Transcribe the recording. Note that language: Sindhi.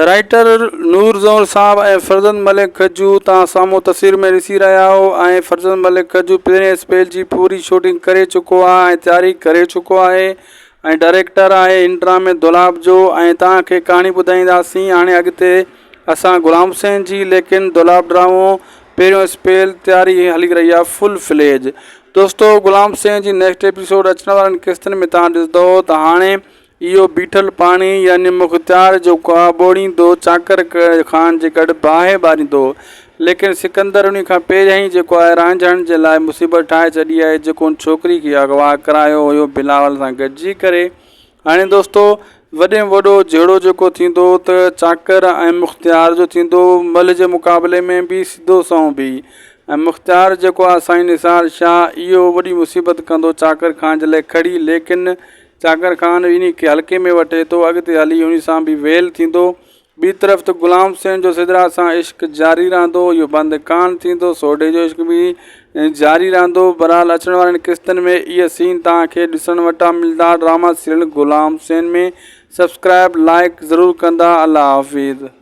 رائيٽر نور زئور صاحب ۽ فرزند ملڪ کجو توهان سامهون تصوير ۾ ڏسي رهيا آهيو ۽ فرزند ملڪ کجو پهرين اسپيل جي پوري شوٽنگ ڪري چڪو آهي ۽ تياري ڪري چڪو آهي ۽ ڊائريڪٽر آهي هن ڊرامي دولاب جو ۽ توهان کي ڪهاڻي ٻڌائينداسين هاڻي اڳتي اسان غلام حسين جي ليڪن دولاب ڊرامو پهريون اسپيل تياري هلي رهي آهي فل فليج دوستو غلام حسين جي نيڪسٽ ايپيسوڊ اچڻ وارن قسطن ۾ توهان ڏسندو ته هاڻي اهو بيٺل پاڻي يعني مختيار جو ڪوهه ٻوڙيندو، چاڪر خان جي ڪڍ باهه ٻاريندو. ليڪن سڪندر انهي کان پهريائين ئي جيڪو آهي رانجهڻ جي لاء مصيبت ٺاهي ڇڏي آهي جيڪو ان ڇوڪري کي اغوا ڪرايو هيو بلاول سان گڏجي ڪري. هاڻي دوستو وڏي ۾ وڏو جهيڙو جيڪو ٿيندو ته چاڪر ۽ مختيار جو ٿيندو ملهه جي مقابلي ۾ به سڌو سنئون به ۽ مختيار جيڪو آهي سائين نثار شاهه اهو وڏي مصيبت ڪندو چاڪر خان جي لاء کڙي ليڪن چاڪر خان انهي کي حلقي ۾ وٺي ٿو، اڳتي هلي انهي سان به ويل ٿيندو. ٻي طرف ته غلام حسين جو سدرا سان عشق جاري رهندو، اهو بند ڪانه ٿيندو، سوڍي جو عشق به جاري رهندو. بهرحال اچڻ وارين قسطن ۾ اهي سين توهان کي ڏسڻ وٽان ملندا. Drama serial Ghulam Hussain ۾ subscribe like ضرور ڪندا. الله حافظ.